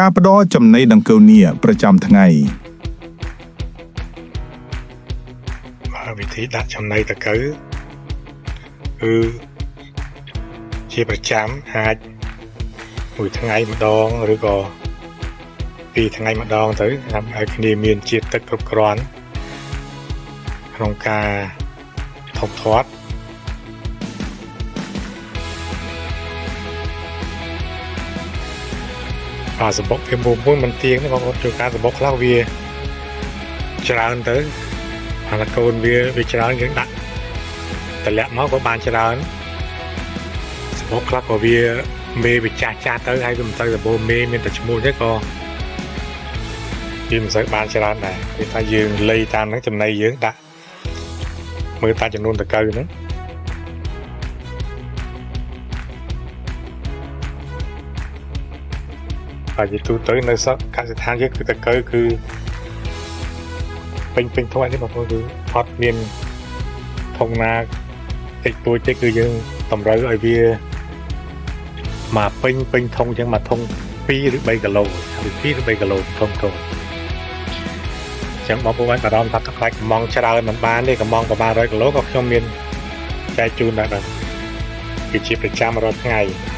ការផ្ដល់ចំណីដង្កូវនាប្រចាំថ្ងៃ បាទវិធីដាក់ចំណីដង្កូវគឺជាប្រចាំអាចមួយថ្ងៃម្ដងឬក៏ពីរថ្ងៃម្ដងទៅដើម្បីឲ្យគ្នាមានជាតិទឹកគ្រប់គ្រាន់ក្នុងការធំធាត់បាទសម្បុកវាមួយមួយមិនទៀងទេបងប្អូនជួនកាលសម្បុកខ្លះវាច្រើនទៅអាកូនវាវាច្រើនយើងដាក់តម្លាក់មកក៏បានច្រើនសម្បុកខ្លះក៏វាមេវាចាស់ចាស់ទៅហើយវាមិនទៅសម្បូរមេមានតែឈ្មោះទេក៏វាមិនសូវបានច្រើនដែរគឺថាយើងលៃតាមហ្នឹងចំណីយើងដាក់មើលតាមចំនួនតកៅហ្នឹង ហើយជាទូទៅនៅសកសិដ្ឋានយើងគឺតកៅគឺពេញពេញធំនេះបងប្អូនគឺអត់មានធំណាតិចតួចទេគឺយើងតម្រូវឲ្យវាមកពេញពេញធំអញ្ចឹងមកធំ2ឬ3គីឡូហើយ2ឬ3គីឡូធំធំអញ្ចឹងបងប្អូនបានបារម្ភថាខ្លាចកំងច្រើនមិនបានទេកំងប្រហែល100គីឡូក៏ខ្ញុំមានចែកជូនដែរបាទគឺជាប្រចាំរាល់ថ្ងៃ។